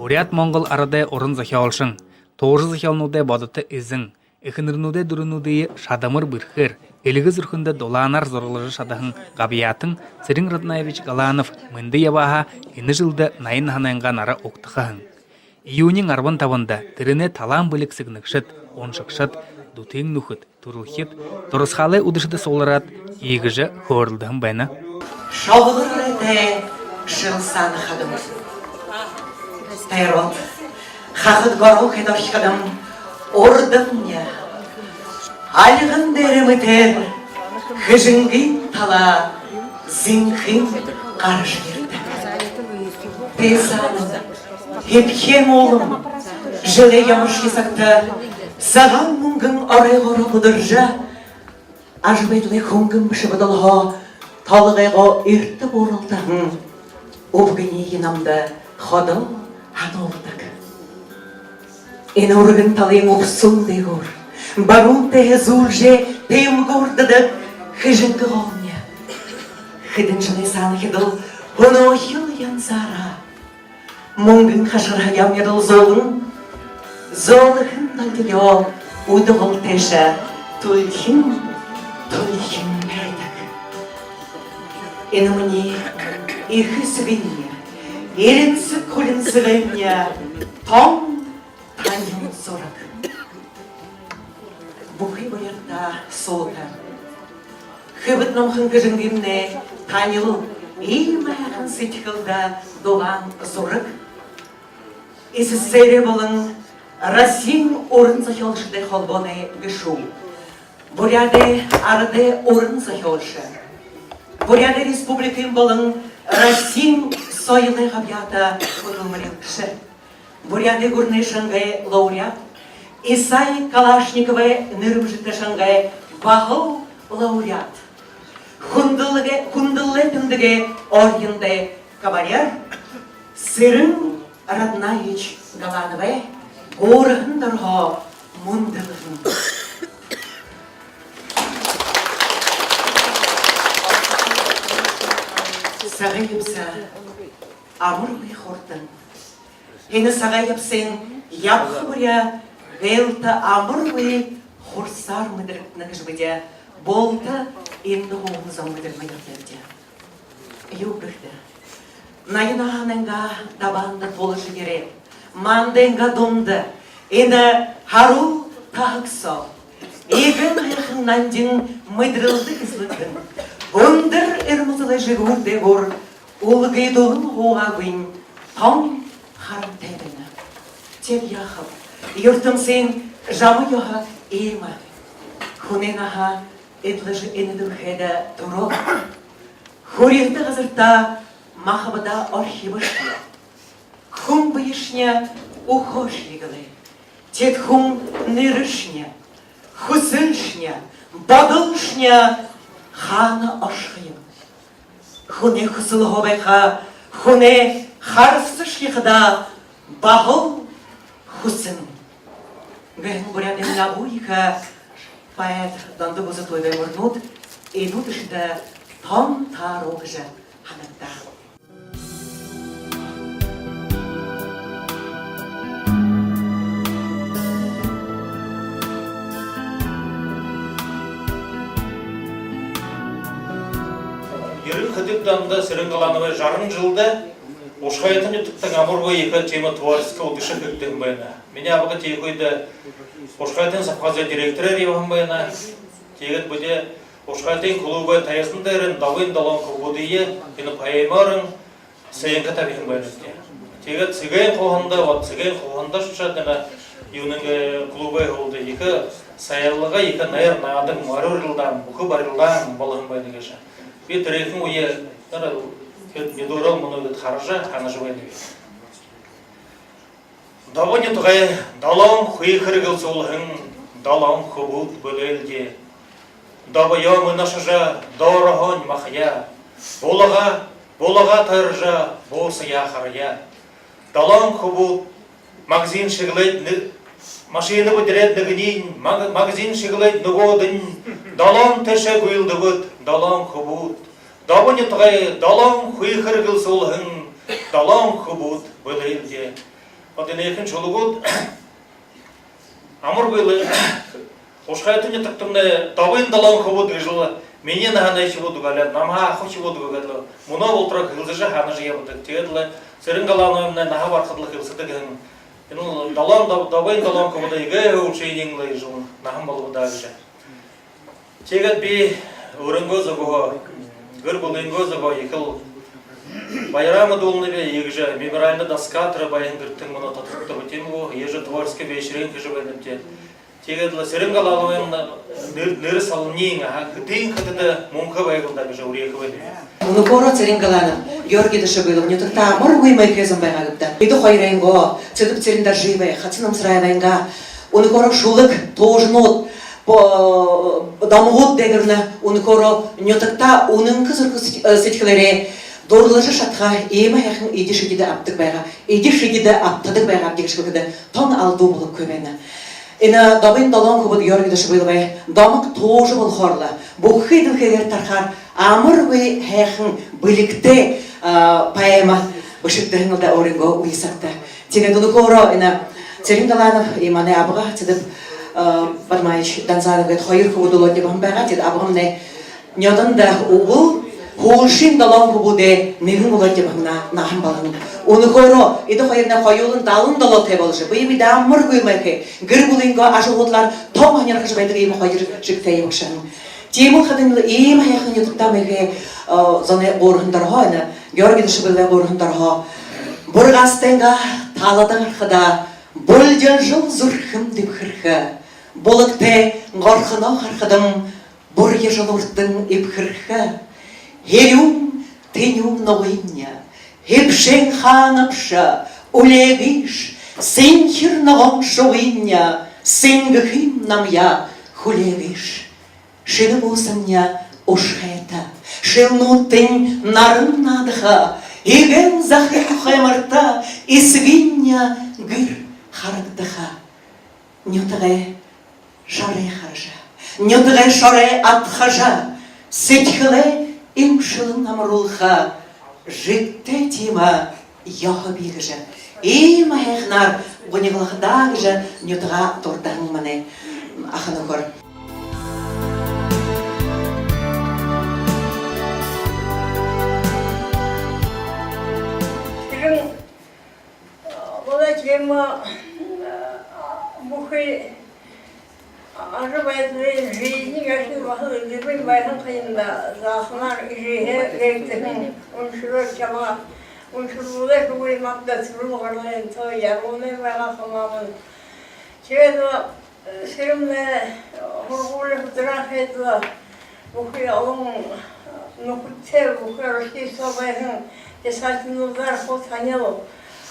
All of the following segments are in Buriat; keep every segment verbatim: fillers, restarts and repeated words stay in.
Буряад-монгол арадай уран зохёолшон, туужа зохёолнуудай бодото эзэн, эхэнэрнүүдэй дүрэнүүдые шадамар бэрхээр, эльгэ зүрхэндэ дулаанаар зураглажа шадаһан габьяатан Цырен Раднаевич Галанов мэндэ ябааһаа энэ жэлдэ наян наһанайнгаа нара угтаха һэн. Июниин арбан табанда тэрэнэй талаан бэлиг сэгнэгшэд, уншагшад, дүтын нүхэд, түрэлхид, дурасхаалай үдэшэдэ суглараад, иигэжэ хөөрэлдэһэн байна. Шобгор оройтой шэл саана хадам. Тойроод, хахад гороо хээд орхиходом, урдамни альган дээрэ мэтээр Хэжэнгын талаа зэнхын гаража ерэдэг. Тээ саана хэбхэн уулам жэлэй ямаршье сагта сагаан мүнгэн оройгоороо бударжа, ажабайдалай хүнгэн бэшэ бодолһоо толгойгоо эртэ бууралдаһан үбгэниие намда ходо һануулдаг. Энэ үргэн талын үбсүүн дээгүүр баруун тээһээ зүүлжэ тэмгүүрдэдэг Хэжэнгэ голомни хэдэн жэлэй саана хидэл хүнөөхил янзаараа мүнгэн хашхарһа ямьяда зөөлэн, зөөлэхэн далдиёо үдэ гол тээшэ түлхин, түлхин байдаг. Энэ минии эхэ эсэгэмни, элинсэг хулинсагаймни тон танил зураг. Бүхы буряадта суута, хэбэд номхон Хэжэнгэмнай танил, иимэ һайхан сэдьхэлдэ дулаан зураг. СССР болон Россиин уран зохёолшодой холбооной гэшүүн, Буряадай арадай уран зохёолшо, Буряадай Республикын болон Россиин соёлой габьяата хүдэлмэрилэгшэ, Буряадай гүрэнэй шангай лауреат, Исай Калашниковай нэрэмжэтэ шангай баһал лауреат, хүндэлгэ-, хүндэлэлэй тэмдэгэй ордентой кавалер Цырен Раднаевич Галановай гуурһан дороо мүндэлһэн. Сагай ябса амаргүй хурдан. Энэ сагай ябсан ябаха буряад гэлтэ амаргүй хурсаар мэдэрэгдэнэ гэжэ бидэ булта эндэ һууһан зон мэдэрнэ ябадалди. Юуб гэхэдэ, наян наһанайнгаа дабаанда тулажа ерээд, мандайнгаа дунда энэ һаруул таһаг соо иигээн һайхан нандин мэдэрэлдэ эзэлэгдэн, үндэр эрмэлзэлэй жэгүүр дээгүүр үлгыдүүлэн һуугаагүйнь тон харамтай байна. Тиигээд яахаб? Юртэмсын жама ёһо иимэ. Хүнэй наһа эдлэжэ энэ дэлхэйдэ түрөө. Хүрьһэтэ газарта махабадаа орхибошье, хүн бэешни үхөөшье гэлэй. Тиигээд хүн нэрэшни, хүсэлшни, бодолшни хаана ошохо юм? Хүнэй хүсэлһөө байха, хүнэй харасашье хадаа баһал хүсэн гэһэн буряадай абуу ехэ поэт Дондог Бузатуевай мүрнүүд энэ үдэшэдэ тон тааруу гэжэ һанагдаа. Ерэн хэдыдэхи ондо Цырен Галановай жаран жэлдэ Ушхайта нютагтань амаргүй ехэ тиимэ творческо үдэшэ хэгдэһэн байна. Минии абгай тиихэ үедэ Ушхайтын совхозой директорээр ябаһан байна. Тиигээд бидэ Ушхайтын клубай тайзан дээрэнь Добын долоон хүбүүдые энэ поэмаарнь сценкэ табиһан байнабди. Тиигээд Сэгээн хууһанда, вот Сэгээн хууһанда ошоод, энэ юунэй, э, клубай һүүлдэ ехэ сайлга, ехэ найр наадан, мори урилдаан, бүхэ барилдаан болоһон байна гээшэ. Би тэрэхэн үе, тэрэ, хэд, нюдөөрөөл мүнөө гээд хаража, һанажа байнаб. Добо нютагай долоон хүйхэр гэлсүүлһэн долоон хүбүүд бэлэйл даа. Добоёо мүнөө ошожо, доороһоонь махаяа, булага, булага тойрожо, буусаяа харая. Долоон хүбүүд магазин шэглээд, нэ-, машина бэдэрээд нэгэниинь, маг-, магазин шэглээд нүгөөдэнь, долоон тээшээ гүйлдэгөөд, долоон хүбүүд. Добо нютагай долоон хүйхэр гэлсүүлһэн долоон хүбүүд бэлэйл даа. Ходо энэхэн шүлэгүүд амаргүй лэ. Хушхайтан нютагтамнай Добын долоон хүбүүд гэжэ лэ, минии наһанай хүбүүд гү, али намһаа аха хүбүүд гү гээд лэ, мүнөө болотор хэлсэжэ, һанажа ябадаг. Тиигээд лэ Цырен Галановнай наһа барахадал хэлсэдэг һэн: энэ лэ долоон, Доб-, Добын долоон хүбүүд эгээ һүүлшын лэ гэжэ лэ наһан болобо даа гэжэ. Тиигээд би өөрынгөө зүгһөө, гэр бүлынгөө зүгһөө ехэл баяраа мэдүүлнэб. Иигэжэ мемориальна доска тэрэ байһан гэртэнь мүнөө тодхогдобо, тиимэ гү, ежетворческий вечеринка хэжэ байнабди. Тиигээд лэ Цырен Галановай нэрэ, нэрэ солониинь, аха, хэдын хэтэдэ мүнхэ байг лэ даа гэжэ үреэхэ байнаб. Үнэхөөрөө Цырен Галанов, Георгий Дашабылов нютагтаа амаргүй маяг хэһэн байгаа гүб даа. Бидэ хоёрынгоо, Цыдып Цырендоржиевай, Хацан Намсараевайнгаа үнэхөөрөө шүлэг, туужанууд, по-, домогууд дээгүүрнь үнэхөөрөө нютагтаа үнэнхэ зүрхэ сэд-, э, сэдьхэлээрээ дурлажа шадаха иимэ һайхан эди шэдидэ абтадаг байгаа, эди шэдидэ абтадаг байгаабди гэжэ хэлэхэдэ тон алдуу болохогүй байна. Энэ Добын долоон хүбүүд Георгий Дашабыловай домог туужа болохоор лэ, бүхы дэлхэйгээр тарахаар амаргүй һайхан бэлигтэй, а, поэма бэшэгдэһэн лэ даа өөрынгөө үе сагта. Тиигээд үнэхөөрөө энэ Цырен Галанов, и манай абга Цыдып, а, Бадмаевич Данзаровай гээд хоёр хүбүүд үлөөд ябаһан байгаа. Тиигээд абгамнай нёдондо үгыл, һүүлшын долоон хүбүүдэй нэгэн үлөөд ябаһан наһан болоһон. Үнэхөөрөө эдэ хоёрнай хоюулан далан долоотой боложо, бэе бэедээ амаргүй маяг, гэр бүлынгөө ажабайдалаар тон һонирхожо байдаг иимэ хоёр жэгтэй ябагша һэн. Тиимэл хадань лэ иимэ һайхан нютагтаа маяг, э, зоной гуурһан дороһоо, энэ Георгий Дашабыловай гуурһан дороһоо: бургаастайнгаа талада гарахада, булдилжал зүрхэм дэбхэрхэ, булагтай горхоноо харахадам, бурьяжал урдань эбхэрхэ. Һэлюун тэнюун нугынь, һэбшээн хаанабши, үлеэгыш, сэнхир ногоон шугынь, сэнгэхым намайе хүлеэгыш. Шэнэ буусамни ушхайта, шэлнүүдтэнь наран наадаха, эгээн захын хойморто эсэгынь гэр харагдаха. Нютагай шарай хаража, нютагай шарай адхажа, сэдьхэлээ эмшэлэн амаруулха жэгтэй тиимэ ёһо бии гэжэ, иимэ һайханаар гуниглаха даа гэжэ нютагаа дурдаһан манай аха нүхэр. Тэрэн болоо тиимэ, бүхы ажабайдалай жизни гээшэнь баһал элдэбын байһан ха юм даа. Зааханаар эжыһээ гэгдэһэн, уншараа чабаа, уншаралаа хүгы манда түрэл гаралай, тоо яруунай байгаа хамаагүй. Тиигээд лэ Цыреннай һургуули һудараа хээд лэ, бүхы олон нүхэдтэй, бүхы Росси соо байһан писательнуудаар хуу танил.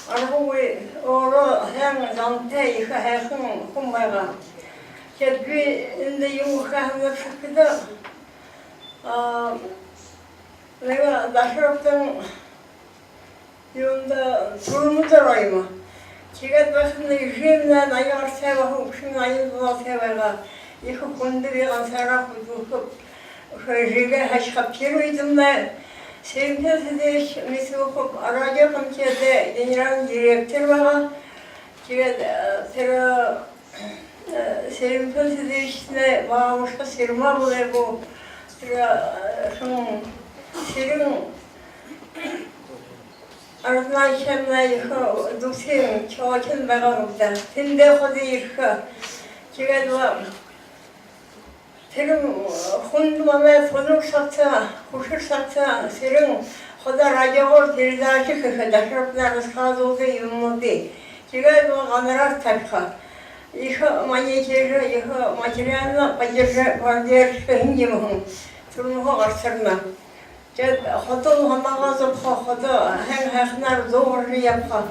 Аргагүй өөрөө һайн зантай, ехэ һайхан хүн байгаа. Тиигээд би эндэ юун гэхэ һанаа гэхэдэ, а, нэгэ Дашаровтан юундэ, түрмэдэ ороо юм. Тиигээд байхадань эжымни наян гартай баһа, үбшэмни наян зугаатай байгаа. Ехэ хүндэ, би гансаараа хүдэлхэб. Үшөө эжыгээ һаашахаб. Тэрэ үедэмнай Цырен Фёдорович Мисюхов радиокомитедэй генеральный директор байгаа. Тиигээд, э, тэрэ, э, Цырен Фёдоровичнай бабушка Сэрмэ бэлэй гү, тэрэ, э, хэн, Цырен Арзанайчамнай ехэ дүтын, чоочон байгаа гүб даа. Тэндээ ходо ерэхэ. Тиигээд лэ тэрэ хүндэ манай хүнэр сагта, хүшэр сагта Цырен ходо радиогоор передача хэхэ, Дашаровнай рассказывалдаг юумэнүүдые. Тиигээд лэ ганараар табиха. Ехэ монетиижэ, ехэ материально поддержа-, поддержка һэн юм һэн. Түрмэһөө гарсарна. Тиигээд ходол һанаагаа зобохо, ходо һайн һайханаар дуугаржа ябаха.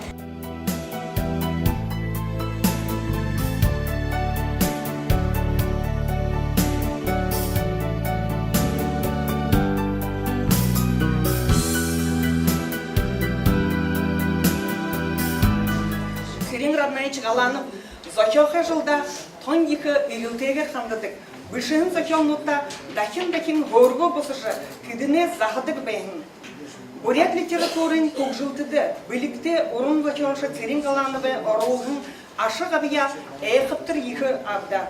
Цырен Раднаевич Галанов зохёохы ажалдаа тон ехэ эрилтэтэйгээр хандадаг. Бэшэһэн зохёолнуудаа дахин дахин һөөргөө бусажа, тэдэнээ заһадаг байһан. Буряад литературын хүгжэлтэдэ бэлигтэй уран зохёолшо Цырен Галановай оруулһан аша габьяа айхабтар ехэ ааб даа.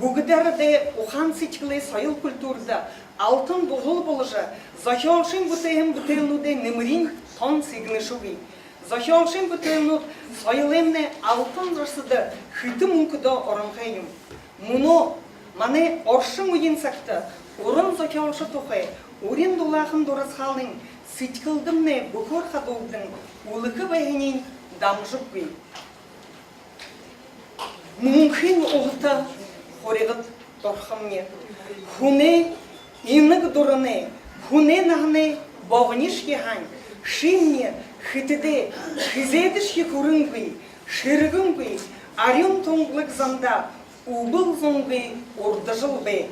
Бүгэдэ арадай ухаан сэдьхэлэй соёл культурада алтан дуһал боложо, зохёолшын бүтээһэн бүтээлнүүдэй нэмэринь тон сэгнэшэгүй. Зохёолшын бүтээлнүүд соёлоймнай алтан жасада хэтэ мүнхэдөө оронхой юм. Мүнөө манай оршон үеын сагта уран зохёолшо тухай урин дулаахан дурасхаалын сэдьхэлдэмнай бүхөөр хадуугдан үлэхэ байһаниинь дамжаггүй. Мүнхын уһата хурьгад дурхамни. Хүнэй инаг дуранай, хүнэй наһанай богонишье һаань, шимни хэтэдээ хэзээдэшье хүрэнгүй, шэргэнгүй, арюун тунгалаг зандаа үбэл зунгүй урдажал бай.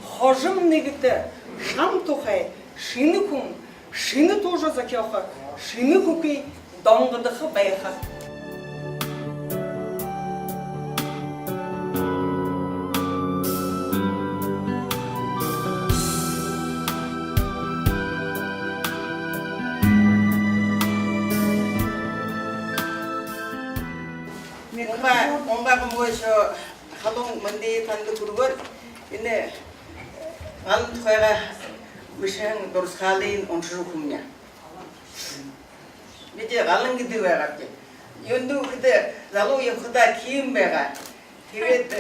Хожом нэгэтэ шам тухай шэнэ хүн, шэнэ туужа зохёохо, шэнэ хүхы донгодохо байха. Мунга, мунга гомбойшо халуун мэндые танда хүргөөд, энэ Галан тухайгаа бэшэһэн дурасхаалыень уншажа үгэхэмни. Бидэ Галан гэдэг байгаабди. Юундэб гэхэдэ, залуу ябахадаа Ким байгаа. Тиигээд,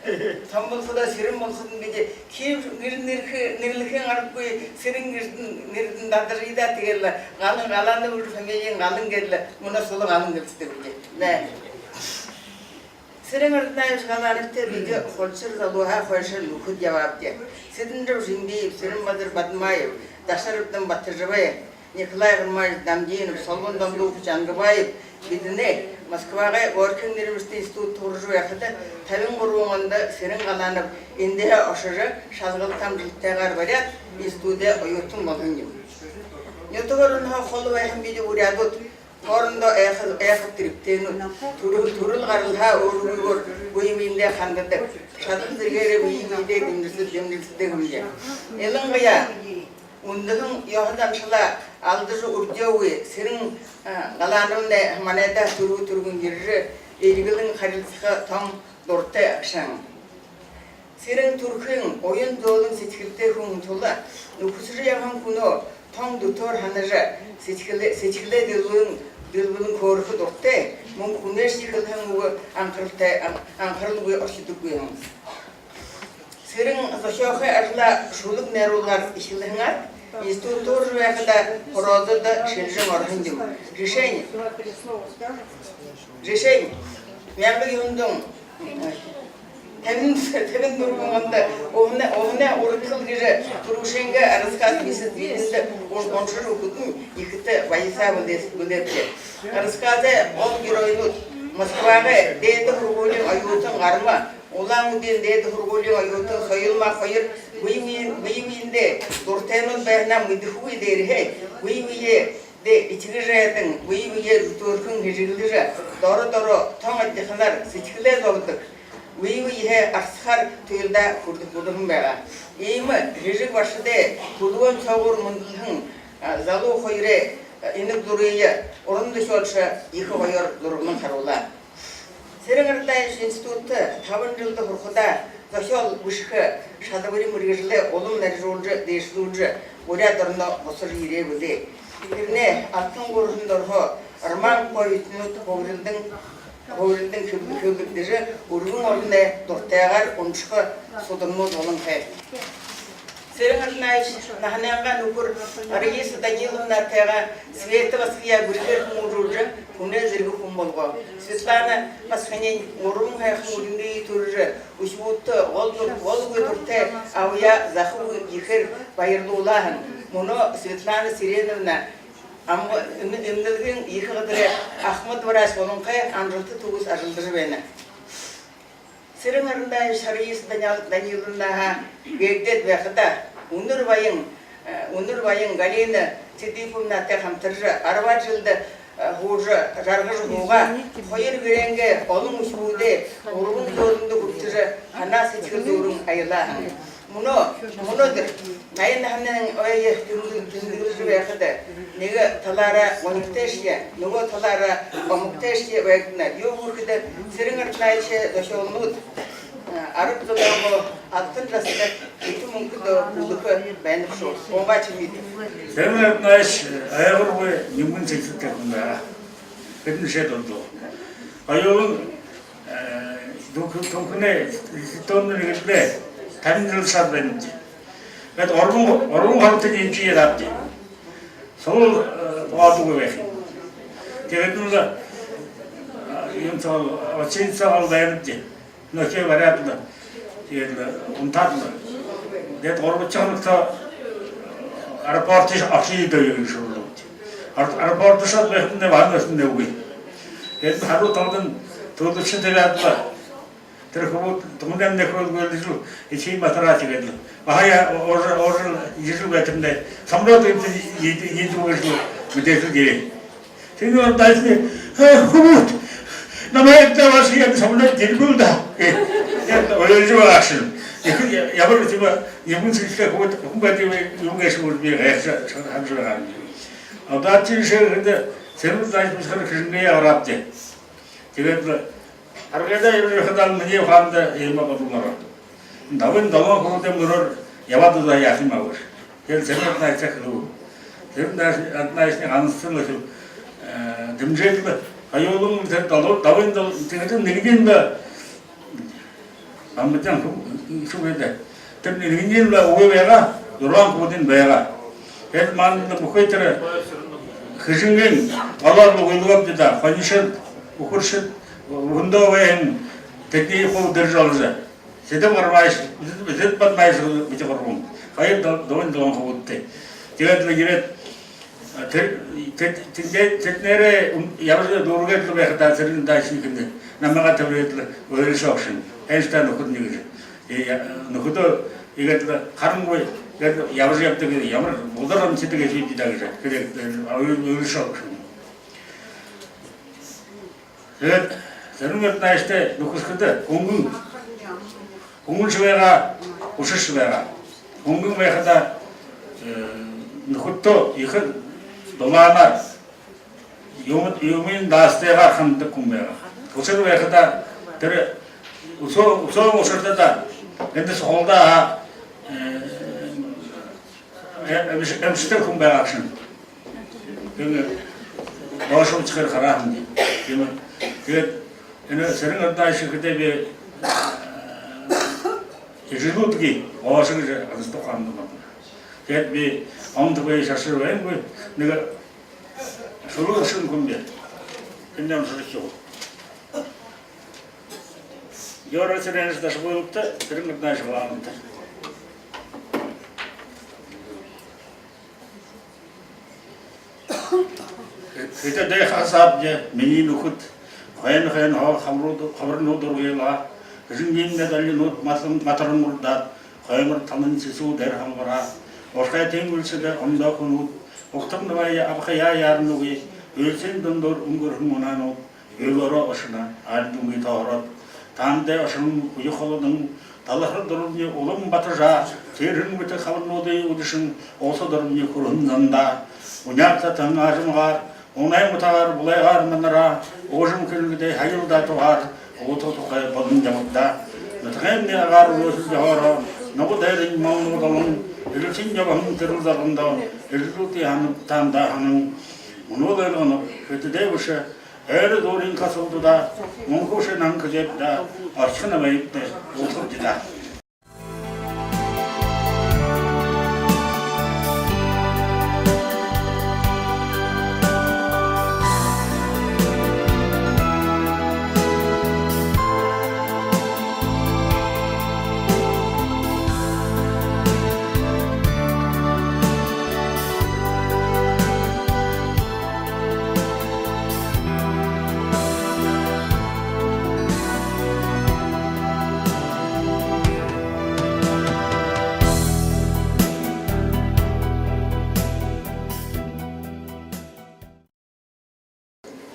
э, томо болоходоо Сэрэн болоходонь бидэ Ким гэжэ нэрлэхэ, нэрлэхын аргагүй, Сэрэн гэжэ нэрэдэнь дадаржа, тиигээд лэ Галан, Галанов гэжэ фамилиин Галан гээд лэ мүнөө соло Галан гэлсэдэг бидэ. Нэ. Сэрэн Раднаевич Галановтай бидэ Хулчир залууһаа хойшо нүхэд ябаабди. Сэдэндэров Жимбиев, Сэрэнбазар Бадмаев, Дашарабдан Батожабай, Николай Гармаевич Дамдинов, Солбон Дондукович Ангабаев бидэнэй Москвагай Горькиин нэрэмжэтэ институдта һуража байхада, табин гурбан ондо Сэрэн Галанов эндэ ошожо, шалгалта амжалтатайгаар бариад, институдай оюутан болоһон юм. Нютаг оронһоо холо байһан бидэ буряадууд хоорондоо айхаб-, айхабтар эбтэйнүүд, түрэл, түрэл гаралһаа өөргүйгөөр бэе бэедээ хандадаг, шадал зэргээрээ бэе бэедээ дэмжэлсэ-, дэмжэлсэдэг юм даа. Илангаяа үндэһэн ёһо заншалаа алдажа үрдеэгүй Сэрэн, а, Галановнай манайда түрүү түргэн ерэжэ, эльгэлэн харилсаха тон дуратай агша һэн. Сэрэн түрхэн, уян зөөлэн сэдьхэлтэй хүн тула, нүхэсэжэ ябаһан хүнөө тон дүтөөр һанажа, сэдьхэлээ, сэдьхэлээ дэлбэлэн, дэлбэлэн хөөрэхэ дуратай, мүн хүнэйшье хэлэһэн үгэ анхаралтай, ан-, анхаралгүй орхидоггүй һэн. Сэрэн зохёохы ажалаа шүлэг найруулгаар эхилһэн аад, институдта һуража байхадаа прозодо шэлжэн ороһон юм. Жэшээнь, жэшээнь, мянга юһэн зуун табин, табин дүрбэн ондо «Уһанай, уһанай урагшал» гэжэ түрүүшынгээ рассказ бэшэжэ, бидэндэ ун-, уншажа үгэхэдэнь, ехэтэ баясаа бэлэйбди. Рассказай гол геройнууд Москвагай дээдэ һургуулиин оюутан Гарма, Улаан-Үдын дээдэ һургуулиин оюутан Соёлма хоёр бэе бэе-, бэе бэедээ дуратайнууд байһанаа мэдэхэгүй дээрэһээ, бэе бэедээ этигэжэ айдаг, бэе бэеэ дүтөөрхэн һэжэглэжэ, доро дороо тон аддиханаар сэдьхэлээ зободог, бэе бэеһээ арсахаар туйлдаа хүрдэ-, хүрэһэн байгаа. Иимэ һэжэг башадай хүлгөөн соогуур мүндэлһэн, а, залуу хоёрой, а, инаг дурые уран зохёолшо ехэ гоёор зураглан харуулаа. Сэрэн Раднаевич институтта табан жэлдэ һурахадаа, зохёол бэшэхэ шадабари мэргэжэлээ улам наряжуулжа, дээшэлүүлжэ, Буряад ороноо бусажа ерээ бэлэй. Тэрэнэй алтан гуурһан доро роман повестинууд һубарилдан, һубарилдан хэб-, хэблэгдэжэ, үргэн ороноо дуратайгаар уншаха сударнууд болонхой. Сэрэн Раднаевич наһанайнгаа нүхэр Раиса Даниловнатайгаа Света басагаяа бэрхээр хүмүүжүүлжэ, хүнэй зэргэ хүн болгоо. Светлана басаганиинь гурбан һайхан үреэнэй түржэ, үхибүүдтэ гол дур-, гол үгы дуратай абаяа захагүй ехээр баярлуулаа һэн. Мүнөө Светлана Цыреновна ам-, эм-, эмнэлгын ехэ газарай ахамад врач болонхой, амжалта түгэс ажаллажа байна. Сэрэн Раднаевич Раиса Данил-, Даниловнаһаа гээгдээд байхадаа, үнэр баян, э, үнэр баян Галина Цыдыповнатай хамтаржа, арбаад жэлдэ, э, һуужа, жаргажа һуугаа. Хоёр гэрэйнгээ олон үхибүүдээ гурбан зөөрэндэ хүртэжэ, һанаа сэдьхэл дүүрэн аялаа һэн. Мүнөө, мүнөө тэрэ наян наһанай ой тэмдэг-, тэмдэглэжэ байхада, нэгэ талаараа гунигтайшье, нүгөө талаараа гомогтойшье байгтана. Юуб гэхэдэ, Цырен Арднаевичай зохёолнууд, э, арад зондоо алтан жаста, эдэ мүнхэдөө үлэхэ байна бшуу. Угаа чимит. Цырен Арднаевич, э, айгаргүй нимгэн сэдьхэлтэй хүн байгаа. Бидэнэршье дурдуу. Оюун, э, Түнх-, Түнхэнэй электронно нэгэлдээ табин жэл саад байнабди. Гээд гурбан, гурбан хоногто нэмэжэ ерээбди. Суул, э, тоодоогүй байха юм. Тиигээд лэ, э, юун соогоо, гостиницаһаа байнабди. Нөөхи бариад лэ, тиигээд лэ унтаад лэ. Тиигээд гурбадахи хоногто аэропортто ошоё даа гэжэ болообди. Аэропортто ошоод байхадамнай баһа нөөхинэй үгы. Тиигээд лэ харуу талдань түлэбшэн табяад лэ, тэрэ хүбүүд, Түнхэнэймнай хүбүүд гэлдэжэл, эдихэ матараа тиигээд лэ. Баһа я-, уже, уже ерэжэл байтарнай, самолёт эдэ, эдэ, эдэ үгы гэжэл мэдээжэл ерээ. Тиигээд лэ Арднаевичнай: «Э, хүбүүд, намайе эдэ абаашаһан, самолёт ерээбэл даа», — гээд, уйлажа байгаа һэн. Ехэ я-, ямар тиимэ нимгэн сэдьхэлтэй хүбүүд, хүн байдаг юм гээшэб гэжэ би гайхажа һанажа байгаа. Одоошье жэшээ гэхэдэ, Цырен Арднаевич бэшэ һаа Хэжэнгэеэ гараабди. Тиигээд лэ аргыдаа ерэжэ байхадаа, минии ухаанда иимэ бодол ороо. Далан долоон хүбүүдэй мүрөөр ябаад лэ яаха юм ааб гэжэ. Тиигээд Цырен Арднаевичта хэлэбэб. Цырен Арднаевич, Арднаевичнай гансал лэ, э, дэмжээд лэ, хоюулан тэрэ далан, далан дол-, тиигээд нэгэниинь лэ, амбитан хү-, хүбүүд. Тэрэ нэгэниинь лэ үгы байгаа, зургаан хүбүүдынь байгаа. Тиигээд маанадта бүхы тэрэ Хэжэнгын голоор лэ гүйлгөөбди даа, хонишод, үхэршэд, хүндөө байһан тэдэнэй хүбүүд ерэжэ оложо. Цыден Гарбаевич, Цыден Бадмаевич, бидэ гурбан. Хоёр дол-, далан долоон хүбүүдтэй. Тиигээд лэ ерээд, а, тэрэ, тэд-, тэдэ-, тэдэнээрээ юм-, ябажа дүүргээд лэ байхадаа, Цырен Арднаевич нэгэндэ намайгаа тэбэрээд лэ, уйлашоо һэн. Хэн шта нүхэд нэгэ гэжэ. Э, я-, нүхэдөө иигээд лэ харангүй, иигээд лэ ябажа ябадаг, ямар будар амитадаг гээшэб даа гэжэ. Тиигээд, э, уй-, уйлашоо һэн. Тиигээд Цырен Арднаевичтай нүхэсхэдэ, хүнгэн, хүнгэншье байгаа, хүшэршье байгаа. Хүнгэн байхадаа, э, нүхэдтөө ехэ дулаанаар, юумэ, юумыень даастайгаар хандадаг хүн байгаа. Хүшэр байхадаа тэрэ үсөө, үсөөн ушарта даа, эндэ сухалдаа, э, э, эмш-, эмшэдэг хүн байгаа һэн. Тиигээд доошоо үзэхээр хараа һэмди. Тиимэ. Тиигээд энэ Цырен Арднаевич гэхэдээ би, э, эжэлүүдые гоошо гэжэ ганса тухайнда бодоно. Тиигээд би онто бэе шашар байнгүй, нэгэ шүлэг шэнэ хүн бэ. Эндэ уншажа үгэе. Георгий Цыренович Дашабуйловта, Цырен Арднаевич главныйта. Хэтэдээ хасаабди, минии нүхэд. Хойно хойноһоо хабарнууд, хабарнууд ургылаа. Хэжэнгын далинууд матан-, матаран урдаад, хоймор талын сэсүүдээр һалбараа. Ушхай тэнгэридэ ондоо хүнүүд угтан намайе абахаяа яарангүй. Үйлсын дундуур үнгэрһэн унаанууд үйлөөрөө ошоно, альдамгүй тооһороод. Тандаа ошоһон хүе холодон, талархал дурамни улам батажа, тиирһэн бэдэ хабарнуудые үдэшэн, ууса дурамни хүрэһэн зандаа. Уняад татаһан аажамгаар, унай мутагаар, булайгаар манараа, уужам хэрмэгэдэй һаялдаа туһаар, уута тухай бодон ябагты даа. Нютагаймни агаар үлөөһэн ёһоороо, ногоо дайрын малнууд олон, элүүсын ябаһан тэрэл зоргондоо, элүүтэй һанаа тандаа һанан. Мүнөөл ойлгоноб, хэтэдээ бэшэ, ойро дүүрэн хасалдадаа, мүнхүүшэ наһан хэзээб даа, орхихо намайе даа, уулзахабди даа.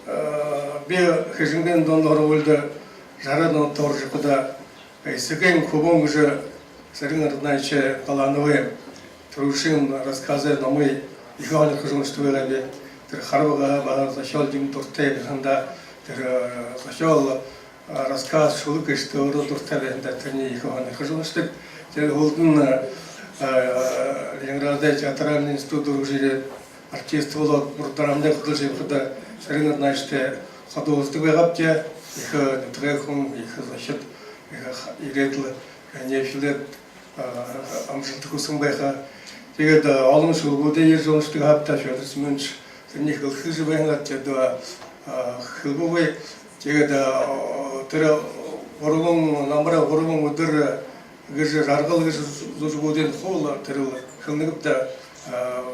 Э, би Хэжэнгын дунда һургуулида жараад онуудта һуража байхада, Эсэгын хүбүүн гэжэ Цэрэн Раднаевич Галановай түрүүшын рассказай номые ехэ һонирхожо уншадаг байгааб. Тэрэ харбагаа баһа зохёол юумэ дуратай һэн даа. Тэрэ, э, зохёол, э, рассказ, шүлэг гээшэдэ өөрөө дуратай байһан даа, тэрэниие ехэ һонирхожо уншадаг. Тэрэ һүүлдэнь, э, э, Ленинградай театральный институт дүүргэжэ ерээд, артист болоод, бурдрамнай хүдэлжэ ябахада, Цэрэн Раднаевичтай ходо уулзадаг байгаабди. Ехэ нютагай хүн, ехэ зохид, ехэ ха-, ерээд лэ, э, нээшэлээд, а, амжалта хүсэн байха. Тиигээд, а, олон шүлэгүүдые ерэжэ уншадаг һааб даа Фёдор Семёнович. Тэрэниие хэлэхэ гэжэ байһан аад, тиигээд, а, хэлэбэгүй. Тиигээд, а, тэрэ гурбан намарай гурбан үдэр гэжэ, Жаргал гэжэ зүжэгүүдынь хуу лэ тэрэл хэлэнэ гээб даа, а,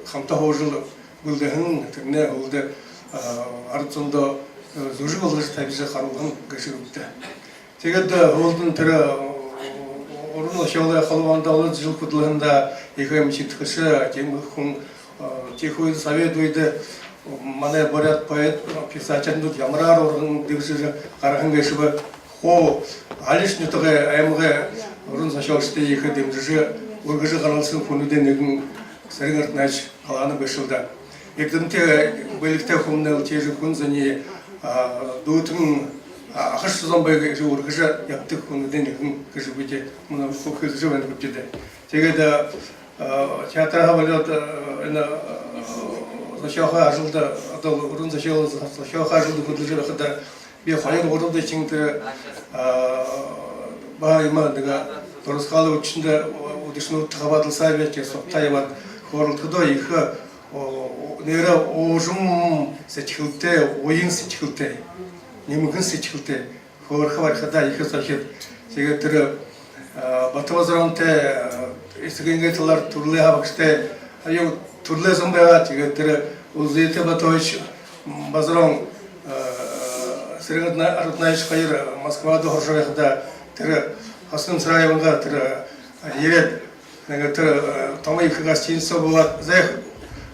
хамта һуужал бэлдэһэн, тэрэнээ һүүлдэ, а, арад зондоо, э, зүжэг болгожо табижа харуулһан гээшэ гээб даа. Тиигээд, э, һүүлдэнь тэрэ, э, уран зохёолой холбоондо олон жэл хүдэлһэн даа, ехэ эмхидхэгшэ, тиимэ хүн, э, тиихэ үедэ, совет үедэ манай буряад поэт, писательнүүд ямараар уран дэбжэжэ гараһан гээшэб, хуу алишье нютагай, аймагай уран зохёолшодые ехэ дэмжэжэ, үргэжэ гаргалсаһан хүнүүдэй нэгэн Цэрэн Раднаевич Галанов гээшэл даа. Эрдэмтэй, бэлигтэй хүмнай лэ тиижэ хүн зониие, а, дүүтэн, а, ахаш зон бии гэжэ үргэжэ ябадаг хүнүүдэй нэгэн гэжэ бидэ мүнөө хуу хэлэжэ байнабди даа. Тиигээд, а, театрһаа болёод, а, энэ, а, зохёохы ажалда, одоо уран зохёол, зохёохы ажалда хүдэлжэ байхада, би хоёр-гурба дахин тэрэ, а, баһа юумэ нэгэ дурасхаалай үдэшэндэ, үдэшэнүүдтэ хабаадалсааб, тиигээд сугтаа ябаад хөөрэлдэхэдөө, ехэ, о, нээрээ уужам сэдьхэлтэй, уян сэдьхэлтэй, нимгэн сэдьхэлтэй, хөөрэхэ барихадаа ехэ зохид. Тиигээд тэрэ, а, Бата Базаронтой, а, эсэгынгээ талаар түрэлэй һабагшатай, а, юу, түрэлэй зон байгаа. Тиигээд тэрэ Улзытэ Батоевич Базарон, а, Цэрэн Радна-, Раднаевич хоёр Москвада һуража байхада, тэрэ Хасан Намсараевайнгаа тэрэ, а, ерээд, нэгэ тэрэ, э, томо ехэ гостиница буулгаад: «Зай,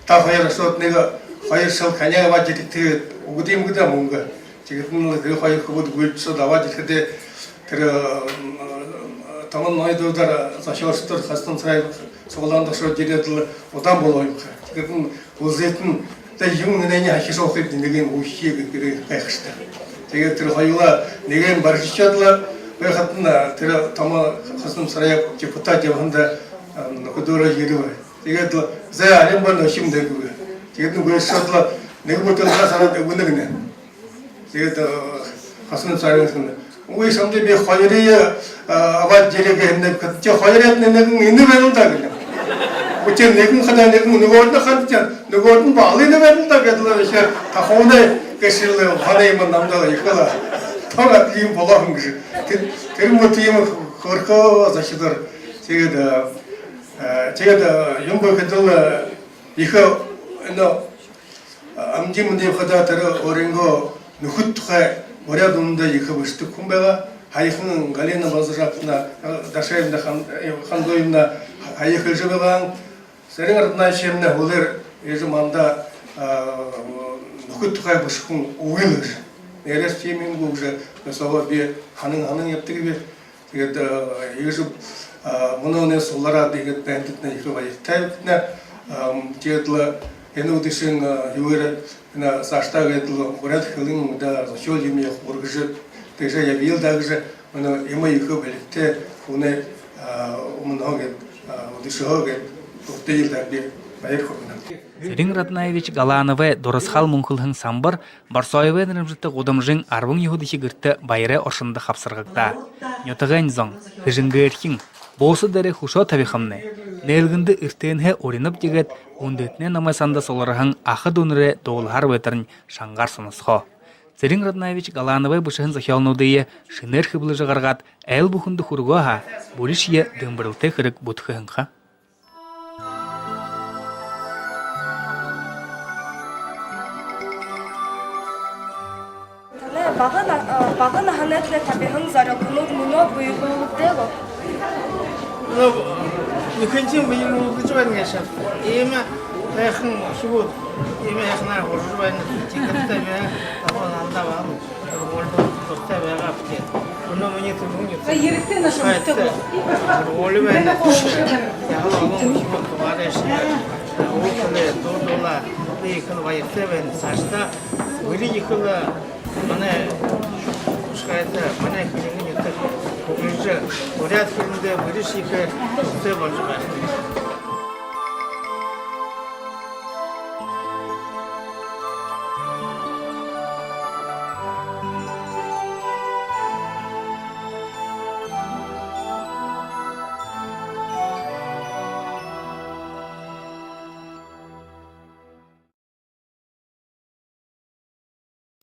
та хоёр ошоод, нэгэ хоёр шэл коньяк абаад ерэгты», — гээд үгэдэг юм гээд мүнгэ. Тиигээд лэ тэрэ хоёр хүбүүд гүйлдэжэ ошоод абаад ерэхэдээ, тэрэ, э, томо ноёдуудаар, зохёолшодоор Хасан Намсараев суглаанда ошоод ерээд лэ удаан болоо юм ха. Тиигээд лэ Улзытэнь: «Зай, юун, энээниие һахижа һуухаб, нэгэ юм үгэе», — гээд гайхашатай. Тиигээд тэрэ хоёулаа нэгэ юм барижа ошоод лэ байхадань, тэрэ томо Хасан Намсараев депутат ябаһандаа, а, нүхэдөөрөө ерэбэ. Тиигээд лэ: «Зай, алин байна, ошом даа», — гэбэ. Тиигээд лэ гүйжэ ошоод лэ нэгэ бутылка сараад үгэнэ гэнэ. Тиигээд, э, Хасан Намсараевнай: «Үгы, шамда би хоёрые, э, абаад ерэ гэһэн юм, тээ хоёр ябана, нэгэн энэ байна даа», — гэнэ. «Үгы, тээ нэгэн хадаа, нэгэн нүгөөдэнь хадаа, тээ нүгөөдэнь баһал энэ байна даа», — гээд лэ ехэ тахуунай гээшэл, һонин юм намда лэ ехэл. Тон адли юм болоо һэн гэжэ. Тэрэ, тэрэ мэтэ юм хөөрхэ зохидоор. Тиигээд, э, э, тиигээд, э, юм байхада лэ, э, ехэ, энэ, амжи мүнөө хадаа тэрэ өөрынгөө нүхэд тухай буряад үнэндэ ехэ бэшэдэг хүн байгаа. Һаяхан Галина Базаржаповна, э, Дашаевна Хан-, э, Хандуевна һая хэлэжэ байгаа. Цэрэн Раднаевич юм нэ һүүлээр иигэжэ манда, а, нүхэд тухай бэшэхэ хүн үгы л гэжэ. Нээрээшье тиимэ юм гү гэжэ, бэшэһөө би һанан, һанан ябадаг би. Тиигээд, э, иигэжэ, а, мүнөө энэ суглараад, иигээд байһандатнай ехэ баяртай битнай. Ам, тиигээд лэ энэ үдэшын, а, юугээр, энэ саашадаа гээд лэ буряад хэлэн даа, зохёол юумэ ехэ үргэжэ, тиигэжэ ябаял даа гэжэ, мүнөө иимэ ехэ бэлигтэй хүнэй, а, үмэнһөө гээд, а, үдэшэһөө гээд угтаял даа, би баяр хүргэнэб. Цэрэн Раднаевич Галановай дурасхаал мүнхэлһэн самбар Борсоевай нэрэмжэтэ гудамжын арбан юһэдэхи гэртэ баярай оршондо хабсаргагдаа. Нютагайнь зон, Хэжэнгээрхин, бууса дээрээ хүшөө табихамнай, нээлгэндэ эртэнһээ уринабди гээд, үндэһэтэнэй номой санда суглараһан аха дүүнэрэй дуулаһаар байтарнь шангаар соносхоо. Цэрэн Раднаевич Галановай бэшэһэн зохёолнуудые шэнээр хэблэжэ гаргаад, айл бүхэндэ хүргөө һаа, бүришье дэмбэрэлтэй хэрэг бүтэхэ һэн ха. Танай бага на-, а, бага наһанайхидлээ табиһан зорилгонууд мүнөө бэелүүлэгдээ гү? Мүнөө нүхэншни бэелүүлэгдэжэ байна гээшэ. Иимэ һайхан үхибүүд, иимэ һайханаар һуража байна. Тиихэдээ би томо наһандаа баһал һургуулида дуратай байгааб. Мүнөө минии Түрүүн нютагта, Шахайта һургуули байна. Яһала олон хүнүүд тугаарайшье, уран хэлээ, дуу дуулаа. Би ехэл баяртай байна. Саашадаа бүри ехэл манай Шахайта, манай Хэлиин нютаг хүгжэжэ, буряад хэлэндээ бэришье ехэ хүсэтэй болжо байха.